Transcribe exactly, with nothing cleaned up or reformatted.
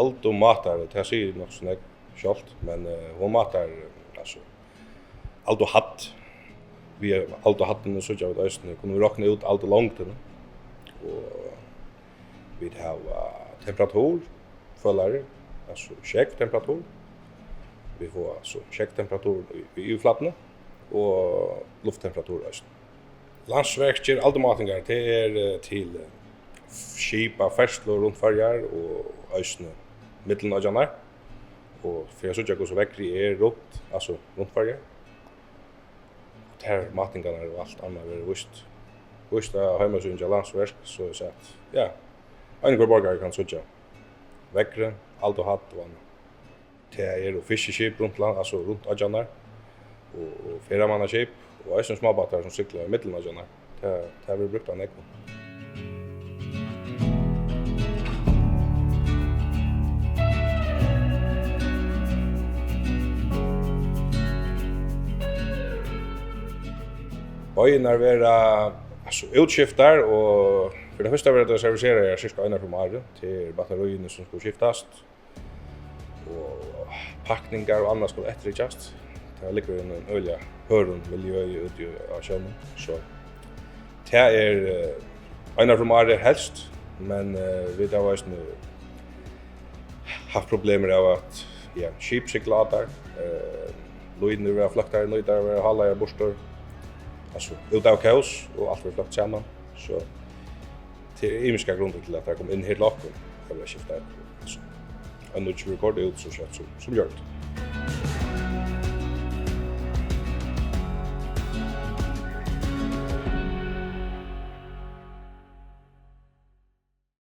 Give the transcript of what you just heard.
Aldu mátar, og tað sigur nokk so nógv sjálvt, men, eh, hon mátar, altso, alduhædd. Við alduhæddini síggja vit eisini, kunnu vit rokna út aldulongdina. Og vit hava temperaturfølari, altso sjógvtemperatur. Vit fáa so sjógvtemperatur í, í yvirflatuni og lufttemperatur eisini. Landsverk ger aldumátingar, tað er, eh, til, eh, skipaferðslu runt Føroyar og eisini millum oyggjarnar. Og fyri at síggja, hvussu veðrið er runt, altso runt Føroyar. Og tær mátingarnar og alt annað verður víst, víst á heimasíðuni hjá Landsverk, so eg sigi at, ja, ein og hvør borgari kann síggja veðrið, alduhædd og annað. Tað eru fiskiskip runt land, altso runt oyggjarnar, og, og ferðamannaskip, og eisini smábátar sum sigla ímillum oyggjarnar. Tað, tað verður brúkt av nógvum. Boyggjurnar verða, altso, útskiftar, og fyri tað fyrsta verða tær serviseraðar sirka eina ferð um árið. Tað eru battaríini, sum skulu skiftast, og pakningar og annað skal eftirlíkjast. Tað liggur í einum øgiliga hørðum miljøi úti á sjónum, so tað er, eh, eina ferð um árið helst, men, eh, vit hava eisini havt problemir av at, ja, skip sigla á tær, eh, línur verða fløktar, nýtar verða hálaðar burtur, altso út av kós, og alt verður fløkt saman, so tað eru ymiskar grundir til, at tær koma inn her til okkum, tær verða skiftar, altso, ein nýggj verður koyrd út so skjótt sum, sum gjørligt.